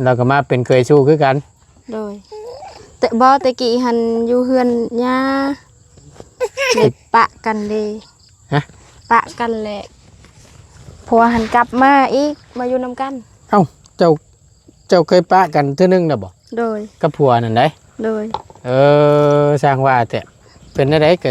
ລາວກໍມາເປັນເຂີຍຊູ້ຄືກັນ. ໂດຍ ແຕ່ບໍ່ ແຕ່ກີ້ຫັ້ນຢູ່ເຮືອນຍ່າ ແລ້ວປະກັນເດ້. ຮະ? ປະກັນແຫຼະ ຜົວຫັ້ນກັບມາອີກ ມາຢູ່ນຳກັນ. ເອົ້າ ເຈົ້າ ເຈົ້າເຄີຍປະກັນເທື່ອໜຶ່ງແລ້ວບໍ່? ໂດຍ ກັບຜົວນັ້ນໃດ໋. ໂດຍ ເອີ ຊ່າງວ່າແທ້ ເປັນແນວໃດກໍ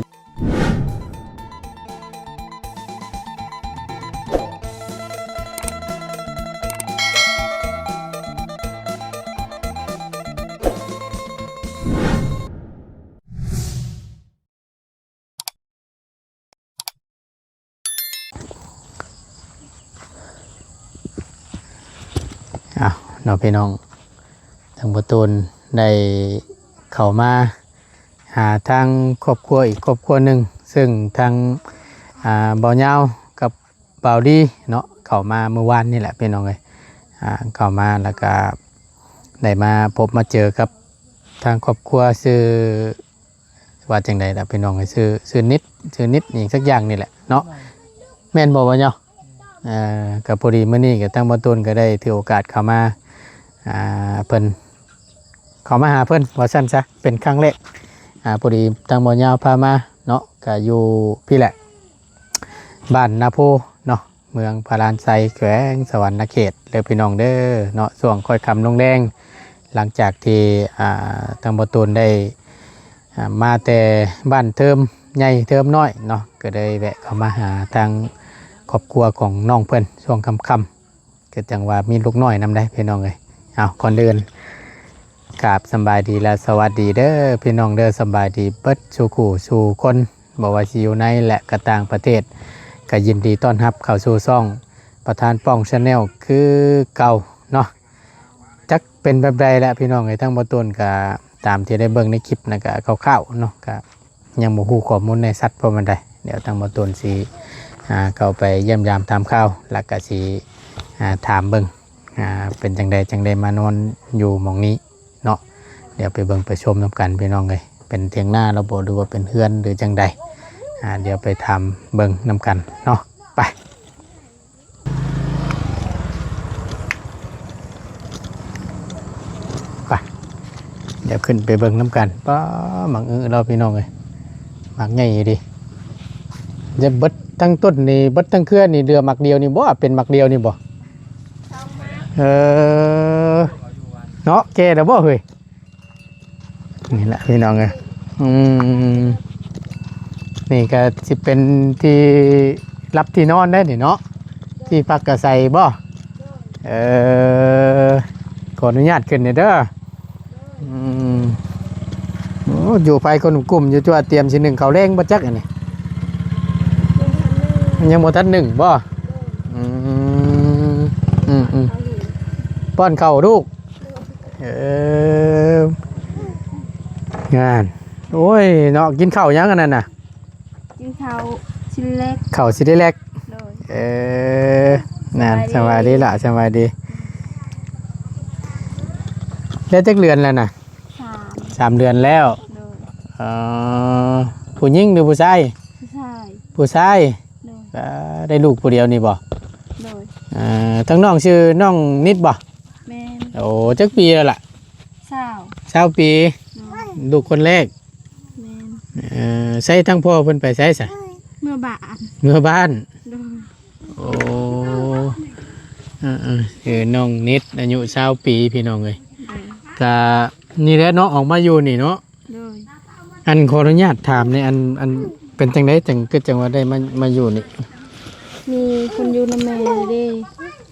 ອ້າວ ເນາະ ພີ່ນ້ອງ ທາງບໍ່ຕູນໄດ້ເຂົ້າມາຫາທາງຄອບຄົວອີກຄອບຄົວໜຶ່ງ ເຊິ່ງທາງ ອ່າ ບ່າວຍາວກັບບ່າວດີເນາະ ເຂົ້າມາມື້ວານນີ້ແຫຼະ ພີ່ນ້ອງເອີຍ. ອ່າ ເຂົ້າມາແລ້ວກະໄດ້ມາພົບມາເຈີກັບທາງຄອບຄົວ ຊື່ ວ່າຈັ່ງໃດລະພີ່ນ້ອງເອີຍ ຊື່ ຊື່ນິດ ຊື່ນິດອີ່ຫຍັງສັກຢ່າງນີ້ແຫຼະເນາະ ແມ່ນບໍ່ ບ່າວຍາວ? ເອີ ກໍພໍດີມື້ນີ້ກໍທາງບ່າວຕູນກໍໄດ້ຖືໂອກາດເຂົ້າມາ ອ່າ ເພິ່ນ ເຂົ້າມາຫາເພິ່ນວ່າຊັ້ນຊະ ເປັນຄັ້ງແລກ. ອ່າ ພໍດີທາງບ່າວຍາວພາມາເນາະ ກໍຢູ່ພີ້ແຫຼະ ບ້ານນາໂພເນາະ ເມືອງພະລານໄຊ ແຂວງສະຫວັນນະເຂດເດີພີ່ນ້ອງເດີເນາະ. ຊ່ວງຄ່ອຍຄ່ຳລົງແລງ ຫຼັງຈາກທີ່ ອ່າ ທາງບ່າວຕູນໄດ້ ອ່າ ມາແຕ່ບ້ານເທີມໃຫຍ່ເທີມນ້ອຍເນາະ ກໍໄດ້ແວະເຂົ້າມາຫາທາງຄອບຄົວຂອງນ້ອງເພິ່ນຊ່ວງຄ່ຳໆ ກໍຈັ່ງວ່າມີລູກນ້ອຍນຳໄດ໋ພີ່ນ້ອງເອີຍ. ເອົາ ກ່ອນອື່ນ ກາບສຳບາຍດີ ແລະ ສະຫວັດດີເດີພີ່ນ້ອງເດີ ສະບາຍດີເບິດສູ່ຄູ່ສູ່ຄົນ ບໍ່ວ່າຊິຢູ່ໃນ ແລະ ກະຕ່າງປະເທດ ກະຍິນດີຕ້ອນຮັບເຂົ້າສູ່ຊ່ອງປະທານປ້ອງ Channel ຄືເກົ່າເນາະ. ຈັກເປັນແບບໃດແຫຼະພີ່ນ້ອງເອີຍ ທາງບ່າວຕູນກະຕາມທີ່ໄດ້ເບິ່ງໃນຄລິບນັ້ນກະຄ່າວໆເນາະ ກະຍັງບໍ່ຮູ້ຂໍ້ມູນແນ່ຊັດພໍປານໃດ. ດຽວທາງບ່າວຕູນຊິ ອ່າ ເຂົ້າໄປຢ້ຽມຢາມຖາມຂ່າວ ແລ້ວກະຊິ ອ່າ ຖາມເບິ່ງ ອ່າ ເປັນຈັ່ງໃດຈັ່ງໄດ້ມານອນຢູ່ໝ່ອງນີ້ເນາະ. ດຽວໄປເບິ່ງໄປຊົມນຳກັນພີ່ນ້ອງເອີຍ ເປັນຖຽງນາລະບໍ ຫຼືວ່າເປັນເຮືອນ ຫຼືຈັ່ງໃດ. ອ່າ ດຽວໄປຖາມເບິ່ງນຳກັນເນາະ ໄປ ໄປ ດຽວຂຶ້ນໄປເບິ່ງນຳກັນ. ປ້າ ໝາກອຶລາວພີ່ນ້ອງເອີຍ ໝາກໃຫຍ່ດີ. ຈະເບິດທັງຕົ້ນນີ້ ເບິດທັງເຄືອນີ້ ເຫຼືອໝາກດຽວນີ້ບໍ່? ເປັນໝາກດຽວນີ້ບໍ່? ເອີ ເນາະ ແກ່ແລ້ວບໍ່ເຮີ້ຍ? ນີ້ແຫຼະພີ່ນ້ອງເອີຍ ອືມ ນີ້ກໍຊິເປັນທີ່ຫຼັບທີ່ນອນໄດ໋ນີ້ເນາະ ທີ່ພັກອາໄສບໍ່? ເອີ ຂໍອະນຸຍາດຂຶ້ນແດ່ເດີ. ອືມ ໂອ້ ຢູ່ໄຟຄົນກຸ່ມຢູ່ ຈົວຕຽມຊິໜຶ້ງເຂົ້າແລງບໍ່ຈັກອັນນີ້ ຍັງບໍ່ທັນໜຶ້ງບໍ່? ອືມ ອືມໆ ປ້ອນເຂົ້າລູກ. ເອີ ງານ ໂອ້ຍເນາະ ກິນເຂົ້າຫຍັງອັນນັ້ນນະ? ກິນເຂົ້າຊິເລັກ ເຂົ້າຊິໄດ້ແລກ. ໂດຍ ເອີ ງານ ສະບາຍດີ ສະບາຍດີລະ ສະບາຍດີ. ໄດ້ຈັກເດືອນແລ້ວນະ? ສາມ ສາມເດືອນແລ້ວ. ໂດຍ ເອີ ຜູ້ຍິງຫຼືຜູ້ຊາຍ? ຜູ້ຊາຍ ຜູ້ຊາຍ. ໂດຍ ເອີ ໄດ້ລູກຜູ້ດຽວນີ້ບໍ່? ໂດຍ ເອີ ທັງນ້ອງຊື່ນ້ອງນິດບໍ່? ແມ່ນ ໂອ້ ຈັກປີແລ້ວລະ? ຊາວ ຊາວປີ. ໂດຍ ລູກຄົນແລກ. ແມ່ນ ເອີ ໃສທາງພໍ່ເພິ່ນໄປໃສຊະ? ເມືອບ້ານ ເມືອບ້ານ. ໂດຍ ໂອ້ ເອີໆ ເອີ ນ້ອງນິດອາຍຸຊາວປີ ພີ່ນ້ອງເອີຍ. ໂດຍ ກະນີ້ແຫຼະເນາະ ອອກມາຢູ່ນີ້ເນາະ. ໂດຍ ອັນ ຂໍອະນຸຍາດຖາມແດ່ ອັນ ອັນ ເປັນຈັ່ງໃດຈັ່ງ ຄືຈັ່ງວ່າໄດ້ມາ ມາຢູ່ນີ້? ມີຄົນຢູ່ນຳແມ່ເດ້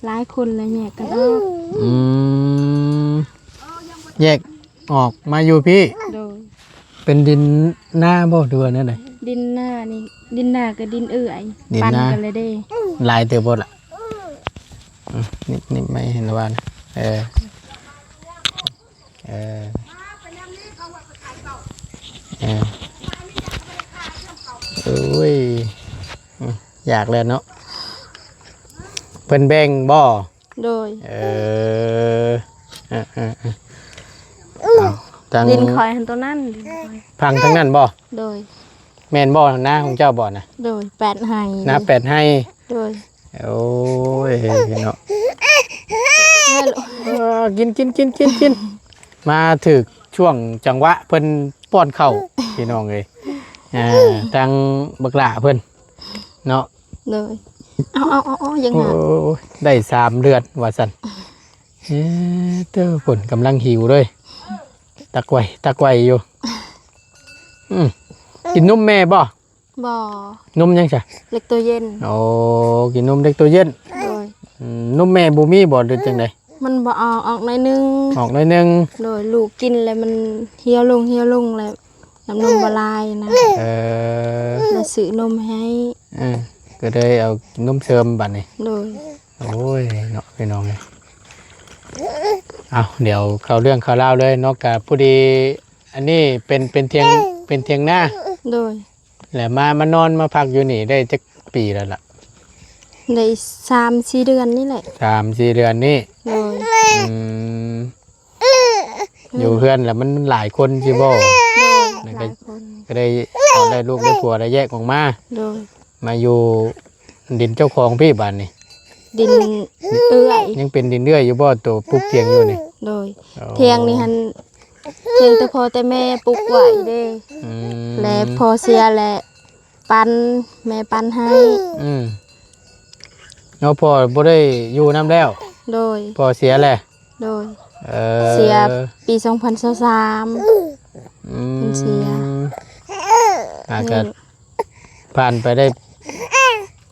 ຫຼາຍຄົນແລ້ວແຍກກັນອອກ. ອືມ ແຍກອອກມາຢູ່ພີ້. ໂດຍ ເປັນດິນນາບໍ່ ຫຼືວ່າແນວໃດ? ດິນນານີ້ ດິນນາກັບດິນເອື້ອຍ ດິນນາ ປັນກັນແລ້ວເດ້. ຫຼາຍເຕີບບໍ່ລະ? ອືມ ນີ້ ນີ້ໄມ້ເຫັນລະວ່ານະ ເອີ ເອີ ເອີ ໂອ້ຍ ອືມ ຢາກແລ້ວເນາະ ເພິ່ນແບ່ງບໍ່? ໂດຍ ເອີ ເອີໆໆ ເອົາ ທາງ ດິນຂ້ອຍຫັ້ນໂຕນັ້ນ ຝັ່ງທາງນັ້ນບໍ່? ໂດຍ ແມ່ນບໍ່ ນາຂອງເຈົ້າບໍ່ນະ? ໂດຍ ແປດໄຮ່ ນາແປດໄຮ່. ໂດຍ ໂອ້ຍ ເນາະ ເອີ ກິນ ກິນ ກິນ ກິນ ກິນ ມາຖືກຊ່ວງຈັງຫວະເພິ່ນປ້ອນເຂົ້າ ພີ່ນ້ອງເອີຍ. ອ່າ ທາງບັກຫຼ້າເພິ່ນເນາະ. ໂດຍ ເອົາ ເອົາ ເອົາ ເອົາ ຍັງ ໂອ້ ຫາ ໂອ້ ໂອ້ ໄດ້ສາມເດືອນວ່າຊັ້ນ. ເອີ ເຕີ ເພິ່ນກຳລັງຫິວເລີຍ ຕັກໄວ້ ຕັກໄວ້ຢູ່. ອືມ ກິນນົມແມ່ບໍ່? ບໍ່. ນົມຫຍັງຊະ? ເລັກໂຕເຢັນ. ໂອ້ ກິນນົມເລັກໂຕເຢັນ. ໂດຍ. ອືມ ນົມແມ່ບໍ່ມີບໍ່ ຫຼືຈັ່ງໃດ? ມັນບໍ່ອອກ ອອກໜ້ອຍໜຶ່ງ. ອອກໜ້ອຍໜຶ່ງ. ໂດຍ. ລູກກິນແລ້ວມັນຫ່ຽວລົງ ຫ່ຽວລົງ ແລ້ວນ້ຳນົມບໍ່ຫຼາຍນະ. ເອີ ແລ້ວຊື້ນົມໃຫ້. ເອີ ກໍເລີຍເອົານົມເສີມບາດນີ້. ໂດຍ. ໂອ້ຍເນາະ ພີ່ນ້ອງເອີຍ. ເອົາ ດຽວເຂົ້າເລື່ອງເຂົ້າລາວເລີຍເນາະ. ກະພໍດີ ອັນນີ້ເປັນ ເປັນຖຽງ ເປັນຖຽງນາ. ໂດຍ. ແລ້ວມາ ມານອນມາພັກຢູ່ນີ້ໄດ້ຈັກປີແລ້ວລະ? ໄດ້ສາມສີ່ເດືອນນີ້ແຫຼະ. ສາມສີ່ເດືອນນີ້. ໂດຍ. ອືມ ຢູ່ເຮືອນລະມັນ ມັນຫຼາຍຄົນຊິບໍ່? ໂດຍ. ແລ້ວກໍ ຫຼາຍຄົນ ກໍໄດ້ເອົາ ໄດ້ລູກໄດ້ຜົວໄດ້ແຍກອອກມາ. ໂດຍ. ມາຢູ່ດິນເຈົ້າຂອງພີ້ບາດນີ້. ດິນເອື້ອຍ. ຍັງເປັນດິນເອື້ອຍຢູ່ບໍ່ ໂຕປູກຖຽງຢູ່ນີ້? ໂດຍ. ໂອ້ ຖຽງນີ້ຫັ້ນ ຖຽງແຕ່ພໍ່ແຕ່ແມ່ປູກໄວ້ເດ້. ອືມ ແລະພໍ່ເສຍແລະປັນ ແມ່ປັນໃຫ້. ອືມ ເອົາ ພໍ່ບໍ່ໄດ້ຢູ່ນຳແລ້ວ. ໂດຍ. ພໍ່ເສຍແລ້ວ. ໂດຍ. ເອີ ເສຍປີສອງພັນຊາວສາມ. ອືມ ເພິ່ນເສຍ. ອາ ກໍ ນີ້ ຜ່ານໄປໄດ້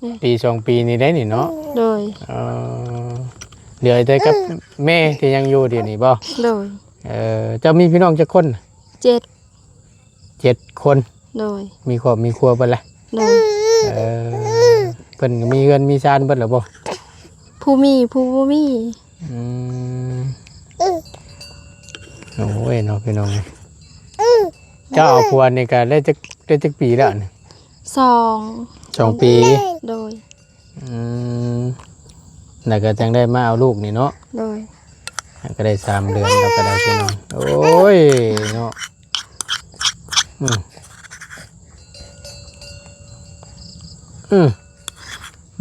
ອືມ ປີສອງປີນີ້ໄດ້ນີ້ເນາະ. ໂດຍ. ເອີ ເຫຼືອແຕ່ກັບ ອືມ ແມ່ທີ່ຍັງຢູ່ດຽວນີ້ບໍ່? ໂດຍ. ເອີ ເຈົ້າມີພີ່ນ້ອງຈັກຄົນ? ເຈັດ. ເຈັດຄົນ. ໂດຍ. ມີຄອບມີຄົວເບິດລະ? ໂດຍ. ເອີ ເພິ່ນກໍມີເຮືອນມີຊານເບິດລະບໍ່? ຜູ້ມີ ຜູ້ບໍ່ມີ. ອືມ ໂອ້ຍເນາະ ພີ່ນ້ອງເອີຍ. ເຈົ້າເອົາຜົວນີ້ກໍໄດ້ຈັກ ໄດ້ຈັກປີແລ້ວນີ້? ສອງ ສອງປີ. ໂດຍ. ອືມ ແລ້ວກໍຈັ່ງໄດ້ມາເອົາລູກນີ້ເນາະ. ໂດຍ. ກໍໄດ້ສາມເດືອນແລ້ວກໍໄດ້ ພີ່ນ້ອງ. ໂອ້ຍເນາະ. ອືມ ອືມ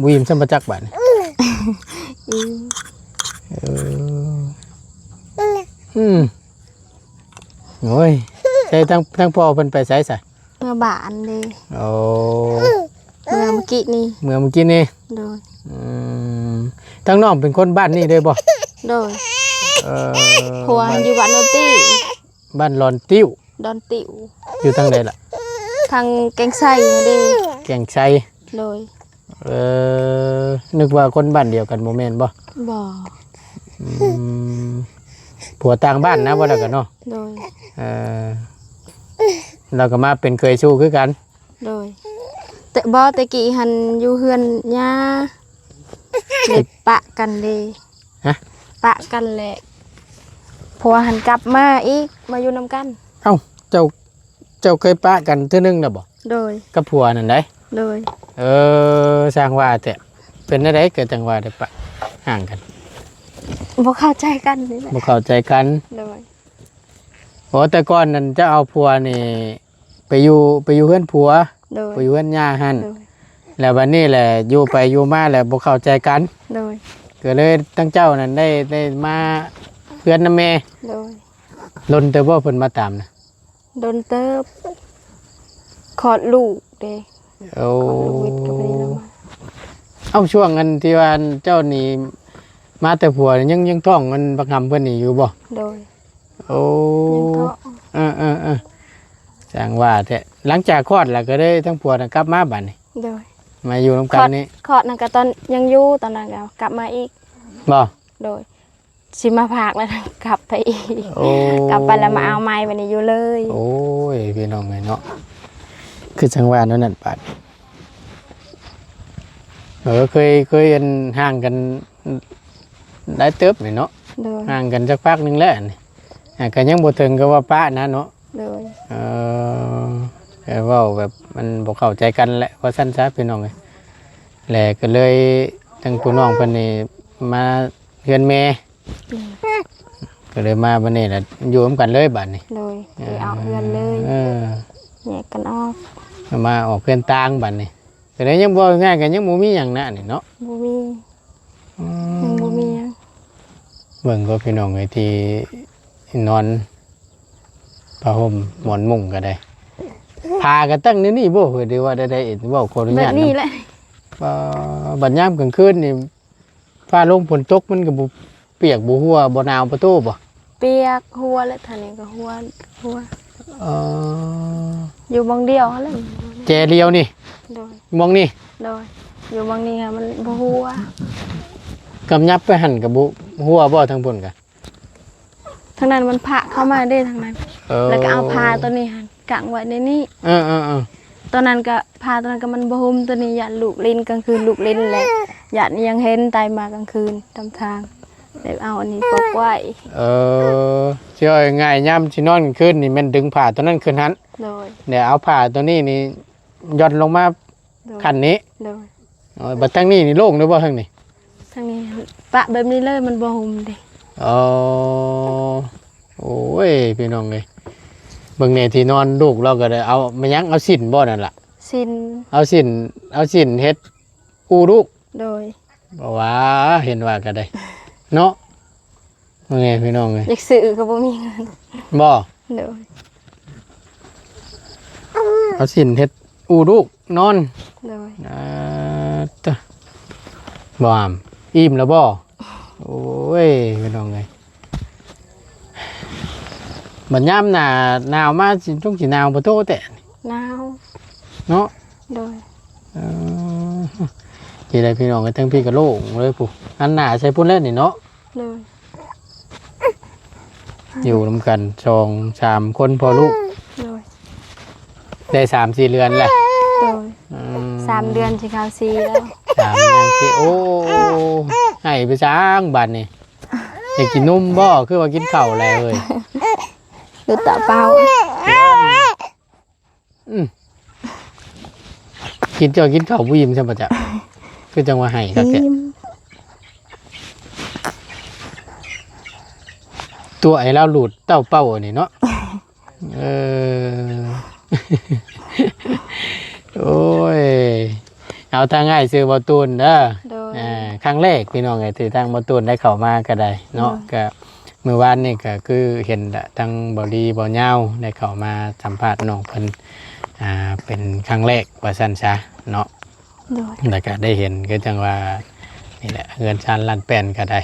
ບໍ່ອີ່ມຊ້ຳປະຈັກບາດນີ້. ອີ່ມ. ເອີ ອືມ ໂອ້ຍ ໃສ ທາງ ທາງພໍ່ເພິ່ນໄປໃສຊະ? ເມືອບ້ານເດ້. ໂອ້ ເມືອມື້ກີ້ນີ້. ເມືອມື້ກີ້ນີ້. ໂດຍ. ອືມ ທາງນ້ອງເປັນຄົນບ້ານນີ້ເດ້ບໍ່? ໂດຍ. ເອີ ຜົວຢູ່ບ້ານໂນນຕິ້ວ. ບ້ານດອນຕິ້ວ. ດອນຕິ້ວ. ຢູ່ທາງໃດລະ? ທາງແກ້ງໄຊເດ້. ແກ້ງໄຊ. ໂດຍ. ເອີ ນຶກວ່າຄົນບ້ານດຽວກັນ ບໍ່ແມ່ນບໍ່? ບໍ່. ອືມ ຜົວຕ່າງບ້ານນະ ວ່າແລ້ວກັນເນາະ. ໂດຍ. ເອີ ລາວກໍມາເປັນເຂີຍຊູ່ຄືກັນ. ໂດຍ. ແຕ່ ບໍ່ ແຕ່ກີ້ຫັ້ນຢູ່ເຮືອນຍ່າ ແລ້ວປະກັນເດ້. ຮະ? ປະກັນແຫຼະ ຜົວຫັ້ນກັບມາອີກ ມາຢູ່ນຳກັນ. ເອົ້າ ເຈົ້າ ເຈົ້າເຄີຍປະກັນເທື່ອໜຶ່ງແລ້ວບໍ່? ໂດຍ. ກັບຜົວນັ້ນໃດ໋? ໂດຍ. ເອີ ຊ່າງວ່າແທ້ ເປັນແນວໃດກໍຈັ່ງວ່າໄດ້ປະ ຮ້າງກັນ? ບໍ່ເຂົ້າໃຈກັນນີ້ແຫຼະ. ບໍ່ເຂົ້າໃຈກັນ. ໂດຍ. ໂອ້ ແຕ່ກ່ອນນັ້ນເຈົ້າເອົາຜົວນີ້ ໄປຢູ່ ໄປຢູ່ເຮືອນຜົວ. ໂດຍ. ໄປຢູ່ເຮືອນຍ່າຫັ້ນ. ໂດຍ. ແລ້ວບັດນີ້ແຫຼະ ຢູ່ໄປຢູ່ມາແລ້ວບໍ່ເຂົ້າໃຈກັນ. ໂດຍ. ກໍເລີຍທັງເຈົ້ານັ້ນໄດ້ ໄດ້ມາເຮືອນນຳແມ່. ໂດຍ. ດົນເຕີບບໍ່ເພິ່ນມາຕາມນະ? ດົນເຕີບ ຄອດລູກເດ້. ໂອ້ ຄອດລູກວິດກໍໄປນຳມາ. ເອົ້າ ຊ່ວງອັນທີ່ວ່າເຈົ້ານີ້ມາແຕ່ຜົວນີ້ ຍັງ ຍັງທ້ອງອັນບັກຫຳເພິ່ນນີ້ຢູ່ບໍ່? ໂດຍ. ໂອ້ ຍັງທ້ອງ. ເອີໆໆ ຊ່າງວ່າແທ້. ຫຼັງຈາກຄອດແລ້ວກໍໄດ້ທັງຜົວນະກັບມາບາດນີ້. ໂດຍ. ມາຢູ່ນຳກັນນີ້. ຄອດ ຄອດນັ້ນກໍຕອນຍັງຢູ່ ຕອນນັ້ນກໍກັບມາອີກ. ບໍ່? ໂດຍ. ຊິມາພາກແລ້ວກັບໄປອີກ. ໂອ້ ກັບໄປແລ້ວມາເອົາໃໝ່ ບັດນີ້ຢູ່ເລີຍ. ໂອ້ຍ ພີ່ນ້ອງເອີຍເນາະ ຄືຈັ່ງວ່າແນວນັ້ນບາດ. ເອີ ເຄີຍ ເຄີຍອັນ ຫ່າງກັນ ຫຼາຍເຕີບນີ້ເນາະ. ໂດຍ. ຫ່າງກັນຈັກພັກໜຶ່ງແລ້ວນີ້ ອ່າ ກໍຍັງບໍ່ເຖິງກັບວ່າປະນະເນາະ. ໂດຍ. ເອີ ແຕ່ເວົ້າແບບມັນບໍ່ເຂົ້າໃຈກັນແຫຼະ ວ່າຊັ້ນຊະ ພີ່ນ້ອງເອີຍ. ແລ້ວກໍເລີຍ ທາງຜູ້ນ້ອງເພິ່ນນີ້ມາເຮືອນແມ່. ໂດຍ. ກໍເລີຍມາບັດນີ້ລະ ຢູ່ນຳກັນເລີຍບາດນີ້. ໂດຍ. ເອີ ໄປອອກເຮືອນເລີຍ. ເອີ ແຍກກັນອອກ. ມາອອກເຮືອນຕ່າງບາດນີ້. ກໍເລີຍຍັງ ເວົ້າງ່າຍໆ ກໍຍັງບໍ່ມີຫຍັງນະນີ້ເນາະ. ບໍ່ມີ. ອືມ ຍັງບໍ່ມີຫຍັງ. ເບິ່ງກໍພີ່ນ້ອງເອີຍ ທີ່ນອນຜ້າຫົ່ມໝອນມຸ້ງກໍໄດ້ ຜ້າກໍຕັ້ງໃນນີ້ບໍ່ ຫຼືວ່າໃດໆ ເວົ້າຂໍອະນຸຍາດ ແບບນີ້ແຫຼະ ເອີ ບັດຍາມກາງຄືນນີ້ ຟ້າລົງຝົນຕົກມັນກໍບໍ່ປຽກບໍ່ຮົ່ວບໍ່ໜາວປະໂຕບໍ່? ປຽກຮົ່ວແຫຼະ ທາງນີ້ກໍຮົ່ວ ຮົ່ວ ເອີ ຢູ່ບ່ອນດຽວຫັ້ນແຫຼະ ແຈດຽວນີ້ ໂດຍ ບ່ອນນີ້ ໂດຍ ຢູ່ບ່ອນນີ້ມັນບໍ່ຮົ່ວ ກຳຍັບໄປຫັ້ນກໍບໍ່ຮົ່ວບໍ່ ທາງພຸ້ນກະ? ທາງນັ້ນມັນພະເຂົ້າມາເດ້ ທາງນັ້ນ ເອີ ແລ້ວກໍເອົາຜ້າຕົວນີ້ຫັ້ນ ກາງໄວ້ໃນນີ້ ເອີໆໆ ຕອນນັ້ນກໍຜ້າຕົວນັ້ນກໍມັນບໍ່ຫຸ່ມ ຕົວນີ້ຢ້ານລູກຫຼິ້ນກາງຄືນ ລູກຫຼິ້ນແຫຼະ ຢ້ານອີ່ຫຍັງເຫັນ ຕາຍມາກາງຄືນຕາມທາງ ແລ້ວເອົາອັນນີ້ປົກໄວ້ ເອີ ຊິເວົ້າງ່າຍໆ ຍາມຊິນອນກາງຄືນນີ້ແມ່ນດຶງຜ້າຕົວນັ້ນຂຶ້ນຫັ້ນ ໂດຍ ແລ້ວເອົາຜ້າຕົວນີ້ນີ້ຢ່ອນລົງມາ ໂດຍ ຂັ້ນນີ້ ໂດຍ ເອີ ບັດທາງນີ້ນີ້ໂລ່ງເລີຍບໍ່ ທາງນີ້? ທາງນີ້ປະແບບນີ້ເລີຍ ມັນບໍ່ຫຸ່ມເດ້ ອໍ ໂອ້ຍ ພີ່ນ້ອງເອີຍ ເບິ່ງແດ່ ທີ່ນອນລູກລາວກໍໄດ້ເອົາມາຫຍັງ ເອົາສິ້ນບໍ່ນັ້ນລະ ສິ້ນ ເອົາສິ້ນ ເອົາສິ້ນເຮັດອູລູກ ໂດຍ ບໍ່ວ່າ ເຫັນວ່າກໍໄດ້ເນາະ ເບິ່ງແດ່ພີ່ນ້ອງເອີຍ ຢາກຊື້ກໍບໍ່ມີເງິນ ບໍ່ ໂດຍ ເອົາສິ້ນເຮັດອູລູກນອນ ໂດຍ ອ່າ ຕະ ບໍ່ອາມ ອີ່ມແລ້ວບໍ່? ໂອ້ຍ ພີ່ນ້ອງເອີຍ ບັດຍາມໜ້າໜາວມາຊິ ຈົງຊິໜາວບໍ່ໂຕແຕະ ໜາວ ເນາະ ໂດຍ ເອີ ທີ່ໃດພີ່ນ້ອງເອີຍ ທັງພີ້ກໍໂລ່ງເລີຍພຸ້ນ ຫັນໜ້າໃສ່ພຸ້ນແລ້ວນີ້ເນາະ ໂດຍ ຢູ່ນຳກັນສອງສາມຄົນພໍ່ລູກ ໂດຍ ໄດ້ສາມສີ່ເດືອນແລ້ວ ໂດຍ ອືມ ສາມເດືອນຊິເຂົ້າສີ່ແລ້ວ ສາມເດືອນສີ່ ໂອ້ ໃຫ້ໄປສ້າງບາດນີ້ ຢາກກິນນົມບໍ່? ຄືວ່າກິນເຂົ້າແລ້ວເອີຍ ດູດຕາເປົ່າ ອືມ ກິນ ເຈົ້າກິນເຂົ້າບໍ່ອີ່ມຊັ້ນບໍ່ຈັກ ຄືຈັ່ງວ່າໃຫ້ຄັກແທ້ ອີ່ມ ຕົວະໃຫ້ລາວດູດເຕົ້າເປົ້າອັນນີ້ເນາະ ເອີ ໂອ້ຍ ເອົາ ທາງອ້າຍຊື່ບໍ່ຕູນເດີ ໂດຍ ອ່າ ຄັ້ງແລກພີ່ນ້ອງເອີຍ ທີ່ທາງບໍ່ຕູນໄດ້ເຂົ້າມາກໍໄດ້ເນາະ ໂດຍ ກໍ ມື້ວານນີ້ກໍຄືເຫັນທາງເບົາລີເບົາຍາວໄດ້ເຂົ້າມາສຳພາດນ້ອງເພິ່ນ ອ່າ ເປັນຄັ້ງແລກວ່າຊັ້ນຊະເນາະ ໂດຍ ແລ້ວກໍໄດ້ເຫັນຄືຈັ່ງວ່າ ນີ້ແຫຼະ ເຮືອນຊານລ້ານແປ້ນກໍໄດ້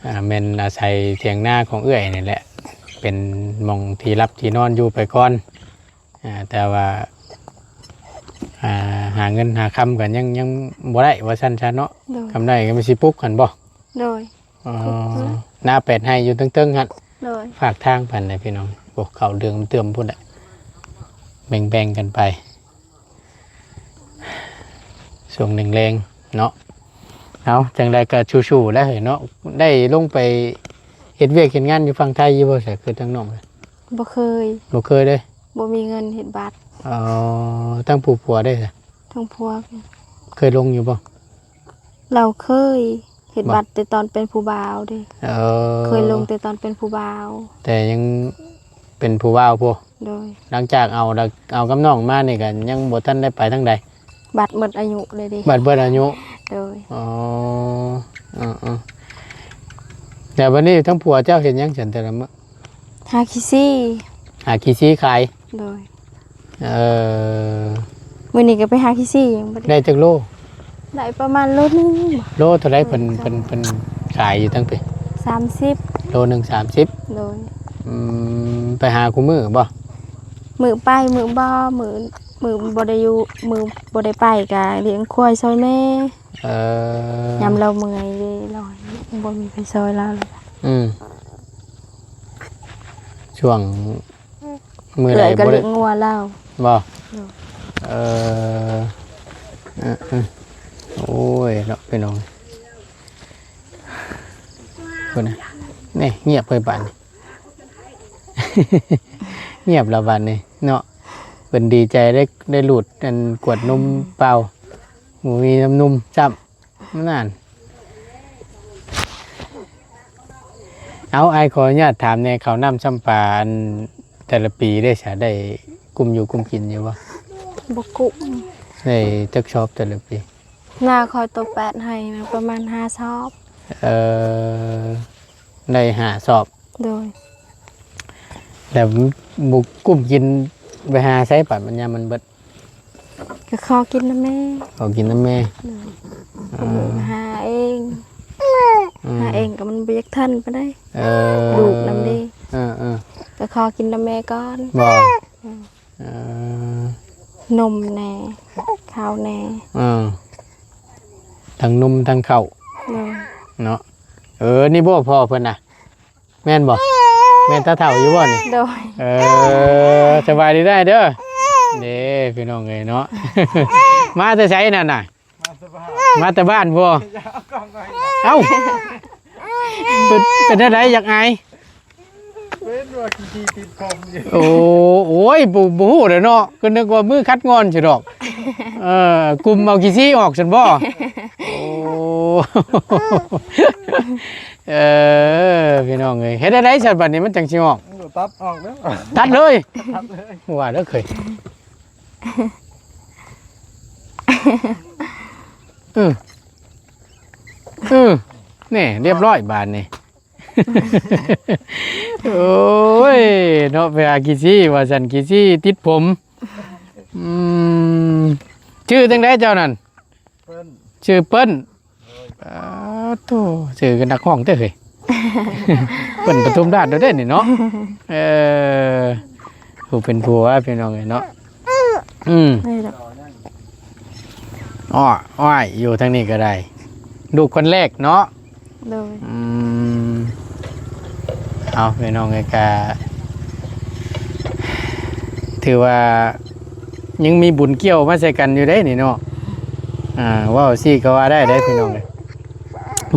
ອ່າ ແມ່ນອາໄສຖຽງນາຂອງເອື້ອຍນີ້ແຫຼະ ເປັນໝ່ອງທີ່ຫຼັບທີ່ນອນຢູ່ໄປກ່ອນ ອ່າ ແຕ່ວ່າ ອ່າ ຫາເງິນຫາຄຳກໍຍັງ ຍັງບໍ່ໄດ້ວ່າຊັ້ນຊະເນາະ ໂດຍ ຄຳໄດ້ກໍມັນຊິປຸກຫັ້ນບໍ່? ໂດຍ ອໍ ນາແປດໄຮ່ຢູ່ເທິງໆຫັ້ນ ໂດຍ ຟາກທາງໄປຫັ້ນແຫຼະພີ່ນ້ອງ ໂອ້ ເຂົ້າເດືອງເຕີມພຸ້ນແຫຼະ ແບ່ງໆກັນໄປ ຊ່ວງແລງໆເນາະ ເອົາ ຈັ່ງໃດກໍສູ້ໆແຫຼະເນາະ ໄດ້ລົງໄປເຮັດວຽກເຮັດງານຢູ່ຝັ່ງໄທຢູ່ບໍ່ ຄືທາງນ້ອງ? ບໍ່ເຄີຍ ບໍ່ເຄີຍເດ້ ບໍ່ມີເງິນເຮັດບັດ ອໍ ທາງຜູ້ຜົວເດ້ ທາງຜົວ ເຄີຍລົງຢູ່ບໍ່? ລາວເຄີຍເຮັດບັດແຕ່ຕອນເປັນຜູ້ບ່າວເດ້ ເອີ ເຄີຍລົງແຕ່ຕອນເປັນຜູ້ບ່າວ ແຕ່ຍັງເປັນຜູ້ບ່າວພຸ້ນ ໂດຍ ຫຼັງຈາກເອົາ ເອົາກັບນ້ອງມານີ້ກໍຍັງບໍ່ທັນໄດ້ໄປທາງໃດ ບັດໝົດອາຍຸເລີຍເດ້ ບັດໝົດອາຍຸ ໂດຍ ອໍ ເອີໆ ແລ້ວບັດນີ້ທາງຜົວເຈົ້າເຮັດຫຍັງຊັ້ນແຕ່ລະມື້? ຫາຂີ້ຊີ້ ຫາຂີ້ຊີ້ຂາຍ ໂດຍ ເອີ ມື້ນີ້ກໍໄປຫາຂີ້ຊີ້ ຍັງບໍ່ໄດ້ ໄດ້ຈັກໂລ? ໄດ້ປະມານໂລໜຶ່ງ ໂລເທົ່າໃດເພິ່ນ ເພິ່ນ ເພິ່ນຂາຍຢູ່ທາງພີ້? ສາມສິບ ໂລໜຶ່ງສາມສິບ ໂດຍ ອືມ ໄປຫາຄູ່ມື້ບໍ່? ມື້ໄປມື້ບໍ່ ມື້ ມື້ບໍ່ໄດ້ຢູ່ ມື້ບໍ່ໄດ້ໄປກໍລ້ຽງຄວາຍຊ່ອຍແມ່ ເອີ ຍາມລາວເມື່ອຍເດ້ ລາວບໍ່ມີໃຜຊ່ອຍລາວ ອືມ ຊ່ວງ ມື້ໃດ ເອື້ອຍກໍລ້ຽງງົວລາວ ບໍ່? ໂດຍ ເອີ ເອີ ເອີ ໂອ້ຍເນາະ ພີ່ນ້ອງ ພຸ້ນນະ ນີ້ ງຽບເລີຍບາດນີ້ ງຽບແລ້ວບາດນີ້ເນາະ ເພິ່ນດີໃຈໄດ້ ໄດ້ຫຼູດອັນກວດນົມເປົ່າ ບໍ່ມີນ້ຳນົມຊ້ຳ. ນັ້ນ ເອົາ ອ້າຍຂໍອະນຸຍາດຖາມແດ່ ເຂົ້ານ້ຳຊຳປາ ອັນ ແຕ່ລະປີເດ້ສະ ໄດ້ກຸ້ມຢູ່ກຸ້ມກິນຢູ່ບໍ່? ບໍ່ກຸ້ມ. ໄດ້ຈັກຊອບແຕ່ລະປີ? ນາຂ້ອຍໂຕແປດໄຮ່ນະ ປະມານຫ້າຊອບ. ເອີ. ໄດ້ຫ້າຊອບ. ໂດຍ. ແລ້ວບໍ່ກຸ້ມກິນ ໄປຫາໃສບັດມັນຍາມມັນເບິດ? ກໍຂໍກິນນຳແມ່. ຂໍກິນນຳແມ່. ໂດຍ. ອ່າ ຫາເອງ. ອືມ ຫາເອງກໍມັນບໍ່ຢາກທັນປານໃດ. ເອີ ລູກນຳເດ້. ເອີໆ ກໍຂໍກິນນຳແມ່ກ່ອນ. ບໍ່? ອືມ. ເອີ ນົມແດ່ ເຂົ້າແດ່. ເອີ ທັງນົມທັງເຂົ້າ. ໂດຍ. ເນາະ. ເອີ ນີ້ບໍ່ພໍ່ເພິ່ນນະ? ແມ່ນບໍ່? ແມ່ນຕາເຖົ້າຢູ່ບໍ່ນີ້? ໂດຍ. ເອີ ສະບາຍດີໄດ້ເດີ. ເດ້ ພີ່ນ້ອງເອີຍເນາະ ມາແຕ່ໃສນັ້ນນະ? ມາແຕ່ບ້ານບໍ່? ເອົ້າ ເປັນ ເປັນແນວໃດ ຢາກອາຍ? ເປັນວ່າຂີ້ຂີ້ຕິດຜົມຢູ່. ໂອ້ ໂອ້ຍ ບໍ່ ບໍ່ຮູ້ແຫຼະເນາະ ກໍນຶກວ່າມືຂັດງ່ອນຊິດອກ. ເອີ ກຸມເອົາຂີ້ຊີ້ອອກຊັ້ນບໍ່? ໂອ້ ເອີ ພີ່ນ້ອງເອີຍ ເຮັດແນວໃດຊັ້ນບັດນີ້ ມັນຈັ່ງຊິອອກ? ຕັດອອກເດີ້. ຕັດເລີຍ? ຕັດເລີຍ. ວ່າເດີ້ເຄີຍ. ອື ອື ນີ້ ຮຽບຮ້ອຍບາດນີ້. ໂອ້ຍ ເນາະ ໄປຫາຂີ້ຊີ້ວ່າຊັ້ນ ຂີ້ຊີ້ຕິດຜົມ. ອືມ ຊື່ຈັ່ງໃດເຈົ້ານັ້ນ? ເປີ້ນ. ຊື່ເປີ້ນ. ໂດຍ. ປາໂທ້ ຊື່ກໍນັກຮ້ອງເດີ້ເຮີ້ຍ. ເພິ່ນປະທຸມລາດເດ້ນີ້ເນາະ. ເອີ ຜູ້ເປັນຜົວພີ່ນ້ອງເອີຍເນາະ. ອືມ ນີ້ດອກ ອ້ອ ອ້ອຍ ຢູ່ທາງນີ້ກໍໄດ້ ລູກຄົນແລກເນາະ. ໂດຍ. ອືມ ເອົາ ພີ່ນ້ອງເອີຍ ກະຖືວ່າຍັງມີບຸນກ່ຽວມາໃສ່ກັນຢູ່ເດ້ນີ້ເນາະ. ອ່າ ເວົ້າຊີ້ກໍວ່າໄດ້ເດ້ພີ່ນ້ອງເອີຍ.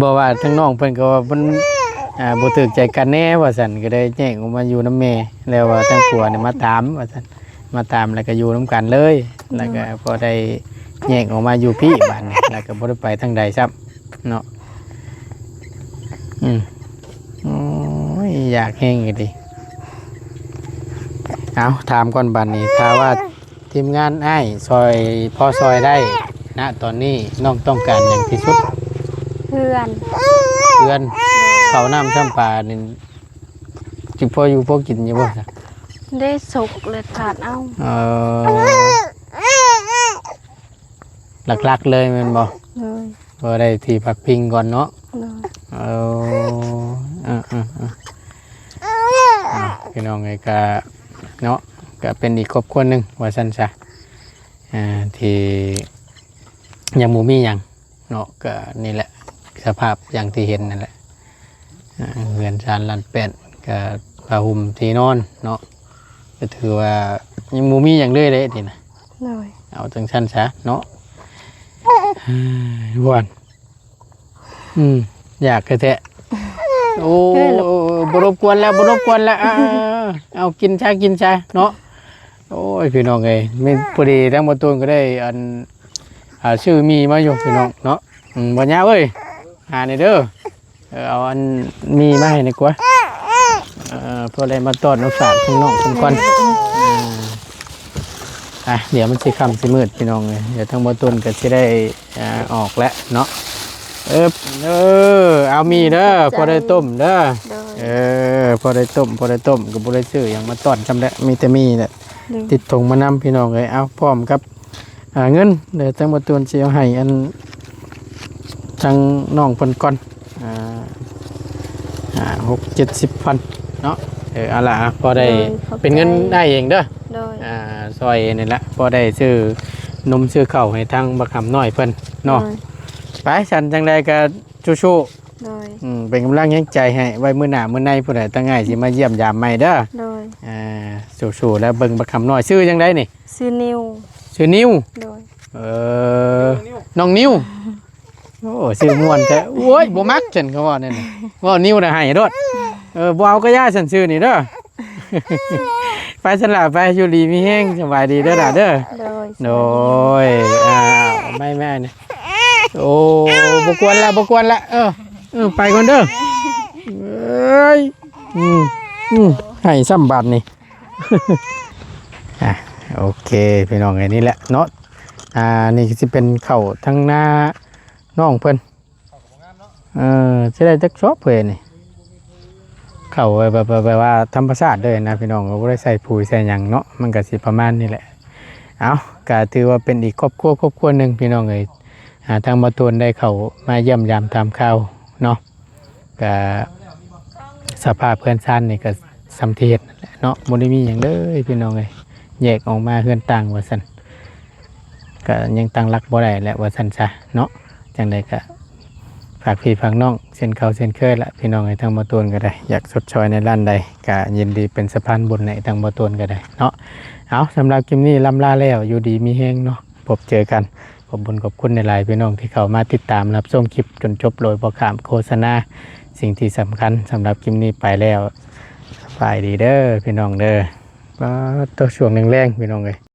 ບໍ່ວ່າທາງນ້ອງເພິ່ນກໍວ່າເພິ່ນ ອ່າ ບໍ່ຖືກໃຈກັນແດ່ວ່າຊັ້ນ ກໍໄດ້ແຍກອອກມາຢູ່ນຳແມ່ ແລ້ວວ່າທາງຜົວນີ້ມາຕາມວ່າຊັ້ນ ມາຕາມແລ້ວກໍຢູ່ນຳກັນເລີຍ ແລ້ວກໍ ໂດຍ ພໍໄດ້ແຍກອອກມາຢູ່ພີ້ບາດນີ້ ແລ້ວກໍບໍ່ໄດ້ໄປທາງໃດຊ້ຳເນາະ. ອືມ ໂອ້ຍ ຢາກແຮງອີ່ຫຼີ. ເອົາ ຖາມກ່ອນບາດນີ້ ຖ້າວ່າ ທີມງານອ້າຍຊ່ອຍ ພໍຊ່ອຍໄດ້ນະ ຕອນນີ້ນ້ອງຕ້ອງການຫຍັງທີ່ສຸດ? ເຮືອນ ເຮືອນ ໂດຍ ເຂົ້ານ້ຳຊ້ຳປານີ້ ຊິພໍຢູ່ພໍກິນຢູ່ບໍ່? ໄດ້ສຸກແລະຂາດເອົາ. ເອີ ຫຼັກໆ ເລີຍແມ່ນບໍ່? ໂດຍ. ພໍໄດ້ທີ່ພັກພິງກ່ອນເນາະ. ໂດຍ. ເອີ ເອີ ເອີ ເອີ ອ່ະ ພີ່ນ້ອງເອີຍ ກະເນາະ ກະເປັນອີກຄອບຄົວໜຶ່ງວ່າຊັ້ນຊະ ອ່າ ທີ່ຍັງບໍ່ມີຫຍັງເນາະ. ກະນີ້ແຫຼະ ສະພາບຢ່າງທີ່ເຫັນນັ້ນແຫຼະ ອ່າ ເຮືອນຊານລ້ານແປດ ກະຜ້າຫົ່ມທີ່ນອນເນາະ ກະຖືວ່າຍັງບໍ່ມີຫຍັງເລີຍເດ້ນີ້ນະ. ໂດຍ. ເອົາຈັ່ງຊັ້ນຊະເນາະ. ເອີຍ ຫວານ ອືມ ຢາກແທ້ໆ. ໂອ້ ເອີຍ ບໍ່ລົບກວນແລ້ວ ບໍ່ລົບກວນແລ້ວ. ອ່າ ເອົາ ກິນຊະ ກິນຊະເນາະ. ໂອ້ຍ ພີ່ນ້ອງເອີຍ ມີ ພໍດີທາງບໍ່ຕູນກໍໄດ້ ອັນ ອ່າ ຊື້ໝີ່ມາຢູ່ ພີ່ນ້ອງເນາະ. ອືມ ບໍ່ຍາກເອີຍ ຫາແດ່ເດີ. ເອີ ເອົາອັນໝີ່ມາໃຫ້ໜ່ອຍກວ່າ ເອີ ພໍໄດ້ມາຕ້ອນມາຝາກທາງນ້ອງເພິ່ນກ່ອນ. ອ່າ ອ່ະ ດຽວມັນຊິຄ່ຳຊິມືດ ພີ່ນ້ອງເອີຍ ດຽວທາງບໍ່ຕຸນກໍຊິໄດ້ ອ່າ ອອກແລ້ວເນາະ. ເອີ ເອີ ເອົາໝີ່ເດີ ຂໍໃຈ ພໍໄດ້ຕົ້ມເດີ. ໂດຍ. ເອີ ພໍໄດ້ຕົ້ມ ພໍໄດ້ຕົ້ມ ກໍບໍ່ໄດ້ຊື້ຫຍັງມາຕ້ອນຊ້ຳແຫຼະ ມີແຕ່ໝີ່ແຫຼະ. ໂດຍ. ຕິດຖົງມານຳ ພີ່ນ້ອງເອີຍ. ເອົາ ພ້ອມກັບ ອ່າ ເງິນ ດຽວທາງບໍ່ຕຸນຊິເອົາໃຫ້ອັນ ທາງນ້ອງເພິ່ນກ່ອນ ອ່າ ຫ້າ ຫົກ ເຈັດສິບພັນເນາະ. ເອີ ເອົາລະ ພໍໄດ້ ໂດຍ ຂອບໃຈ ເປັນເງິນອ້າຍເອງເດີ. ໂດຍ. ອ່າ ຊ່ອຍນີ້ລະ ພໍໄດ້ຊື້ນົມຊື້ເຂົ້າໃຫ້ທາງບັກຫຳນ້ອຍເພິ່ນເນາະ. ໂດຍ. ໄປ ຊັ້ນຈັ່ງໃດກໍສູ້ໆ. ໂດຍ. ອືມ ເປັນກຳລັງແຮງໃຈໃຫ້ ໄວ້ມື້ໜ້າມື້ໃນຜູ້ໃດ ທາງອ້າຍຊິມາຢ້ຽມຢາມໃໝ່ເດີ. ໂດຍ. ອ່າ ສູ້ໆ ແລ້ວເບິ່ງບັກຫຳນ້ອຍ ຊື່ຈັ່ງໃດນີ້? ຊື່ນິວ. ຊື່ນິວ? ໂດຍ. ເອີ ນ້ອງນິວ. ໂອ້ ຊື່ມ່ວນແທ້. ໂອ້ຍ ບໍ່ມັກຊັ້ນ ເຂົາເວົ້າແນວນີ້ ເວົ້ານິວນະໄຫ້ໂລດ. ເອີ ບໍ່ເອົາກໍຢ່າຊັ້ນ ຊື່ນີ້ເດີ. ໄປຊັ້ນລະ ໄປ ຢູ່ດີມີແຮງ ສະບາຍດີເດີຫຼາເດີ. ໂດຍ. ໂດຍ. ອ່າ ໄມ້ແມ່ນີ້ ໂອ້ ບໍ່ກວນລະ ບໍ່ກວນລະ. ເອີ ເອີ ໄປກ່ອນເດີ. ເອີຍ ອືມ ອືມ ໃຫ້ຊ້ຳບາດນີ້. ອ່ະ ໂອເຄ ພີ່ນ້ອງເອີຍ ນີ້ແຫຼະເນາະ. ອ່າ ນີ້ກໍຊິເປັນເຂົ້າທາງນານ້ອງເພິ່ນ. ເອີ ຊິໄດ້ຈັກຊອບເອີຍນີ້? ເຂົ້າແບບ ແບບ ແບບວ່າທຳມະຊາດເລີຍນະພີ່ນ້ອງ ບໍ່ໄດ້ໃສ່ປຸ໋ຍໃສ່ຫຍັງເນາະ ມັນກໍຊິປະມານນີ້ແຫຼະ. ເອົ້າ ກໍຖືວ່າເປັນອີກຄອບຄົວ ຄອບຄົວໜຶ່ງພີ່ນ້ອງເອີຍ ອ່າ ທາງບ່າວໂຕນໄດ້ເຂົ້າມາຢ້ຽມຢາມຖາມຂ່າວເນາະ ກະສະພາບເຮືອນຊານນີ້ກະສ່ຳທີ່ເຫັນນັ້ນແຫຼະເນາະ ບໍ່ໄດ້ມີຫຍັງເລີຍພີ່ນ້ອງເອີຍ ແຍກອອກມາເຮືອນຕ່າງວ່າຊັ້ນ ກະຍັງຕັ້ງຫຼັກບໍ່ໄດ້ແຫຼະວ່າຊັ້ນຊະເນາະ. ຈັ່ງໃດກະຝາກພີ່ຝາກນ້ອງເຊັ່ນເກົ່າເຊັ່ນເຄີຍລະພີ່ນ້ອງເອີຍ ທາງບ່າວໂຕນກໍໄດ້ຢາກຊົດຊ່ອຍໃນດ້ານໃດ ກະຍິນດີເປັນສະພານບຸນໃຫ້ທາງບ່າວໂຕນກໍໄດ້ເນາະ. ເອົາ ສຳລັບຄລິບນີ້ລ່ຳລາແລ້ວ ຢູ່ດີມີແຮງເນາະ ພົບເຈີກັນ. ຂອບບຸນຂອບຄຸນຫຼາຍໆ ພີ່ນ້ອງທີ່ເຂົ້າມາຕິດຕາມຮັບຊົມຄລິບຈົນຈົບໂດຍບໍ່ຂ້າມໂຄສະນາ. ສິ່ງທີ່ສຳຄັນສຳລັບຄລິບນີ້ໄປແລ້ວ ສະບາຍດີເດີພີ່ນ້ອງເດີ. ປາດໂທ້ ຊ່ວງແລງໆ ພີ່ນ້ອງເອີຍ.